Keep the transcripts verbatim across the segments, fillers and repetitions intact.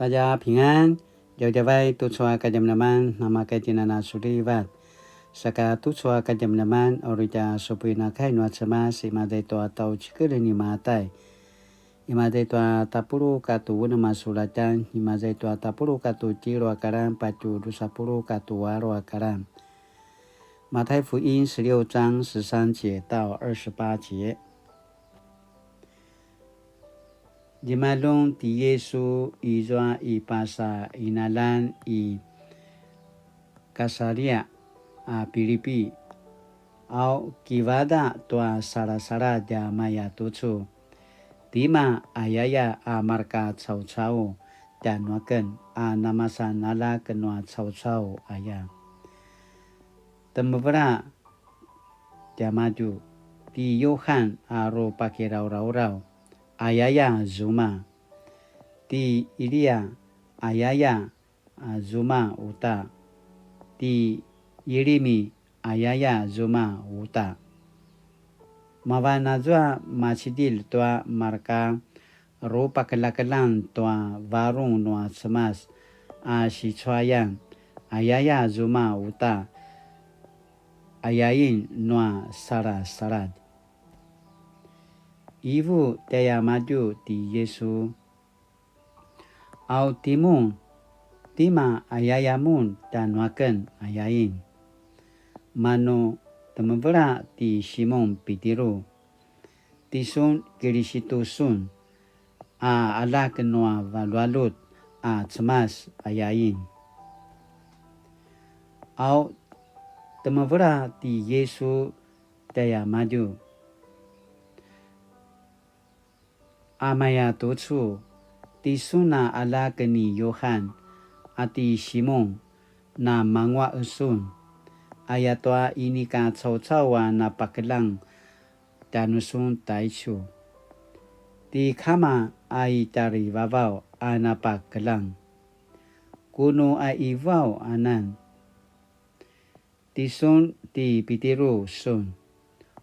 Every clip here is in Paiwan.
大家平安, djavadjavay tucu a kadjamadjaman, namakaitinana sulivat. Saka tucu a kadjamadjaman, uri tja supuin a kai nua Cemas, imaza i tua tjaucikel ni Matai. Imaza i tua tapuluq katua unem a sulatjan, imaza i tua tapuluq katua tjelu a karan, patje drusa puluq katua alu a karan. 马太福音十六章十三节到二十八节。 Djemaljun ti Yisu izua i pasa qinaljan i Kasaria a Pilipi, au kivadaq tua salasaladj a maya tucu, tima ayaya a marka caucau tjanuaken a namasan aljak nua caucau aya? Temevela tiamadju, ti Yuhan a rupakiraurauraw, ayaya zuma? Ti Ilia, ayaya zuma uta? Ti Yirimi, ayaya zuma uta? Mavan azua macidilj tua marka rupakeljakeljang tua varung nua Cemas a sicuayan, ayaya zuma uta? Ayain nua salasaladj. Ivu tjaiamadju ti Yisu, au timun, tima ayaya mun tjanuaken? Ayain. Manu temevela ti Simun Pitiru, tisun Kilisitu sun, a aljak nua valjualjut a Cemas? Ayain. Au temevela ti Yisu tjaiamadju, a maya tucu, tisun a aljak ni Yuhan, a ti Simun, namanguaq sun? Ayatua inika caucau a napakeljang tjanusun taicu. Ti Kama a i tjarivavaw a napakeljang. Ku nu a ivaw anan. Tisun ti Pitiru sun,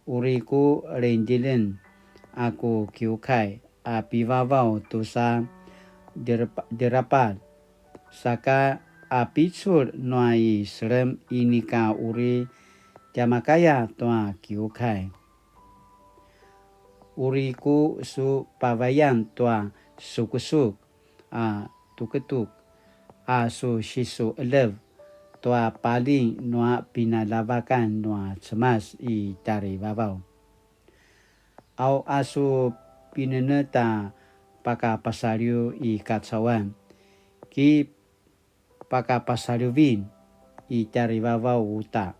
uri ku lindjiljen a ku kiukai a pivavaw tusa dirap-, dirapalj, saka a picul nua i selem inika uri tjamakaya tua kiukai. Uri ku su pavayan tua suksuk a tuketuk a su sisuqelev tua paljing nua pinaljavakan nua Cemas i tjarivavaw. Au a su pinenetj a pakapasaliw i kacauan, ki pakapasaliwin i tjarivavaw uta.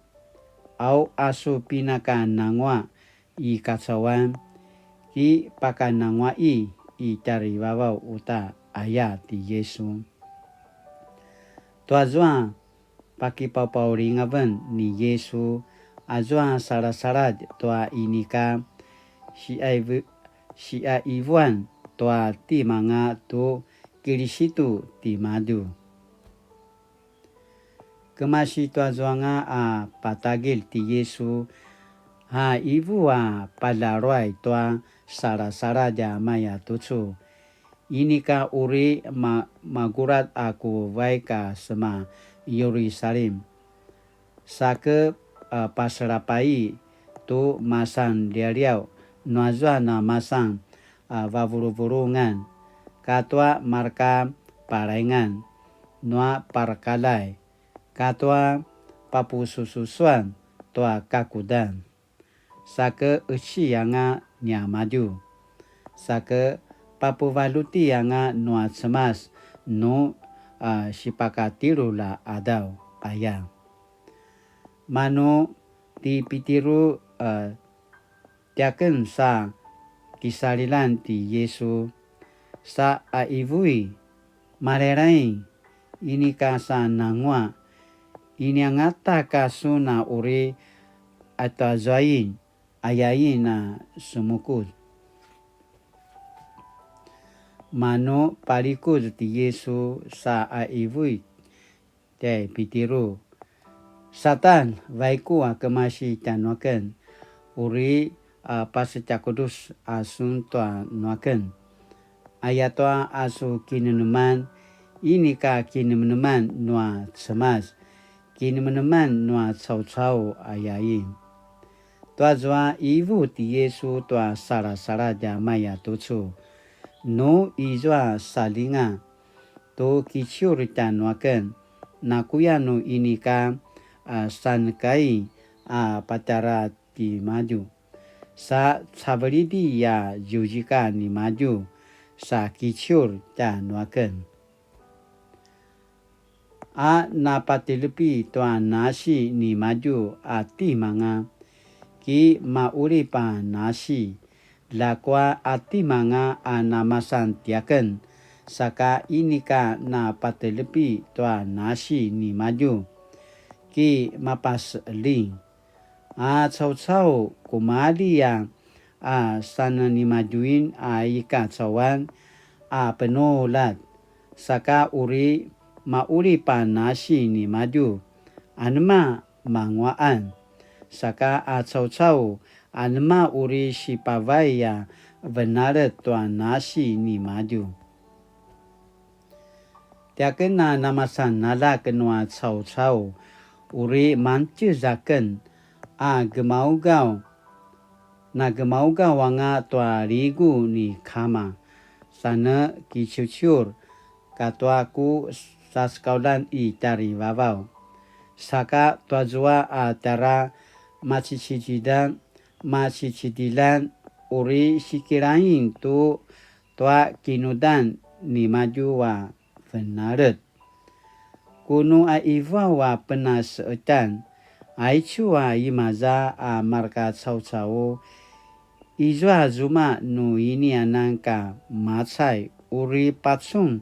Au a su pinakananguaq i kacauan, ki pakananguaqi i tjarivavaw uta, aya ti Yisu. Tuazua pakipapaulingaven ni Yisu azua salasaladj tua inika siaiv-, siaivuan tua timanga tu Kilisitu timadju. Kemasi tuazuanga a patagilj ti Yisu, a ivu a paljaruay tua salasaladj a maya tucu, inika uri ma-, magurat a ku vaik a sema Yerusalim. Sake, a, paselapai tu masan lialiaw nuazua na masan, a, vavuluvulungan, katua marka palaingan nua parakaljay, katua papusususuan tua kakudan. Sake qeci anga niamadju. Sake papuvaljuti anga nua Cemas nu, a, sipakatjelulj a qadaw aya. Manu ti Pitiru, a, tiaken sa kisalilan ti Yisu, sa a ivui, Malailaing, inika sa nanguaq, ini angata ka sun a uri atazuain, ayain a sumukud. Manu palikuz ti Yisu sa a ivui tjai Pitiru, Satan, vaiku a kemasi tjanuaken, uri a pasetjakudus a sun tua nuaken. Ayatua a su kineneman, inika kinemeneman nua Cemas, kinemeneman nua caucau ayain. Tuazua ivu ti Yesu tua salasaladj a maya tucu, nu izua salinga tu kiciur tjanuaken, nakuya nu inika a sankai a patjara timadju, sa cavelidi a ziuzika nimadju sa kiciur tjanuaken. A napatelepi tua nasi nimadju a timanga, ki maulip a nasi, ljakua a timanga a namasan tiaken, saka inika napatelepi tua nasi nimadju, ki mapaseling. A caucau kumalji a, a sananimadjuin a i kacauan a penuljat, saka uri maulip a nasi nimadju, anema manguaqan, saka a caucau anema uri sipavai a venalet tua nasi nimadju. Tiaken a namasan aljak nua caucau, uri mangtjez aken a gemaugaw, na gemaugaw anga tua ligu ni kama, sa ne kiciuciur katua ku sasekauljan i tjarivavaw. Saka tuazua a tjara macicidiljan, macicidiljan uri sikilain tu tua kinudan nimadju a venalet. Kunu a ivaw a penaseqetjan, aicu a imaza a marka caucau, izua zuma nu inianan ka macay uri pacun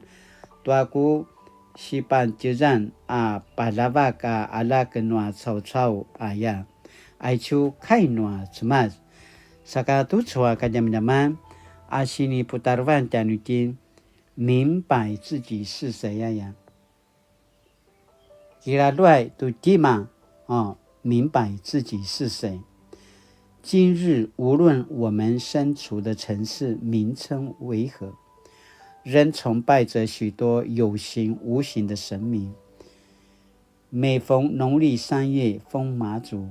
tua ku sipantjezan a paljavak a aljak nua caucau aya. Aicu kai nua Cemas. Saka tucu a kadjamadjaman a siniputarevan tjanuitjen, 明白自己是谁 aya. Kilaluay tu tima, oh, 明白自己是谁. 今日无论我们身处的城市名称为何，仍崇拜着许多有形无形的神明。每逢农历三月疯妈祖，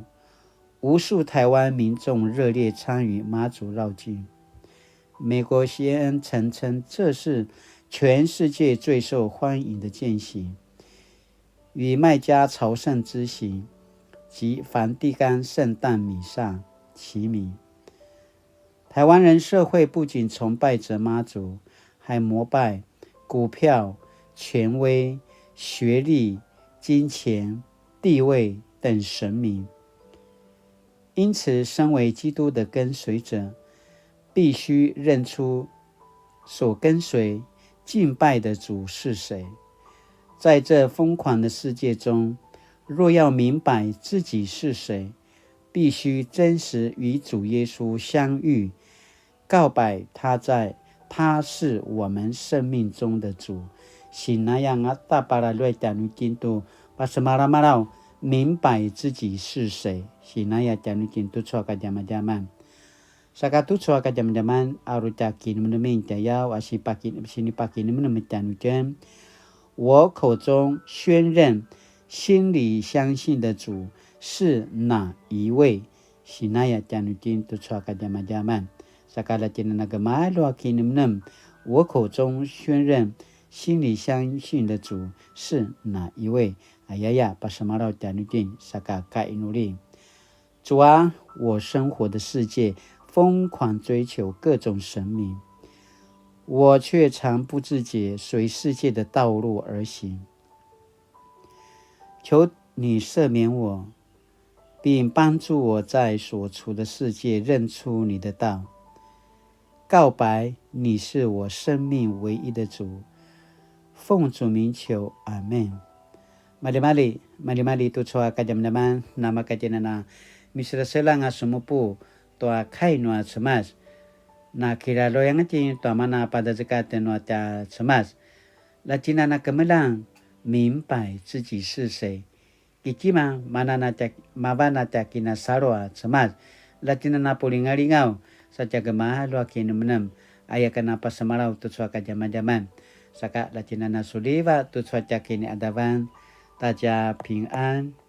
无数台湾民众热烈参与妈祖绕境。美国C N N曾称这是全世界最受欢迎的健行，与麦加朝圣之行及梵蒂冈圣诞弥撒齐名。台湾人社会不仅崇拜着妈祖，还膜拜股票、权威、学历、金钱、地位等神明。因此，身为基督的跟随者，必须认出所跟随、敬拜的主是谁。在这疯狂的世界中，若要明白自己是谁，必须真实与主耶稣相遇，告白他在，他是我们生命中的主。Sinaya ngata palaluay tjanuitjen tu pasemalamalaw, 明白自己是谁. Sinaya tjanuitjen tucu a kadjamadjaman. Saka tucu a kadjamadjaman, a uri tja kinemenemen tjayaw, a sipaki-, sinipakinemenem tjanuitjen. 我口中宣认，心里相信的主是哪一位？Sinaya tjanuitjen tucu a kadjamadjaman. Saka la tjinana gemalju a kinemenem, 我口中宣认，心里相信的主是哪一位？Ayaya, pasemalaw tjanuitjen, saka kainuli. 主啊，我生活的世界疯狂追求各种神明，我却常不自觉随世界的道路而行。求你赦免我，并帮助我在所处的世界认出你的道。 告白你是我生命唯一的主。奉主名求，阿们。Maljimalji, maljimalji tucu a kadjamadjaman, namakatjinana miselaselang a semupu tua kai nua Cemas. Na kilaluyangatjin tua mana padazekat nua tja Cemas. La tjinana kemeljang, 明白自己是谁。 Ki tima, mana na tja, mavan a tja kinasalu a Cemas, la tjinana pulingalingaw, sa tja gemalju a kinemenem, aya ken a pasemalaw tucu a kadjamadjaman. saka la tjinana suliva tucu a tja kiniadavan, ta tja pingan.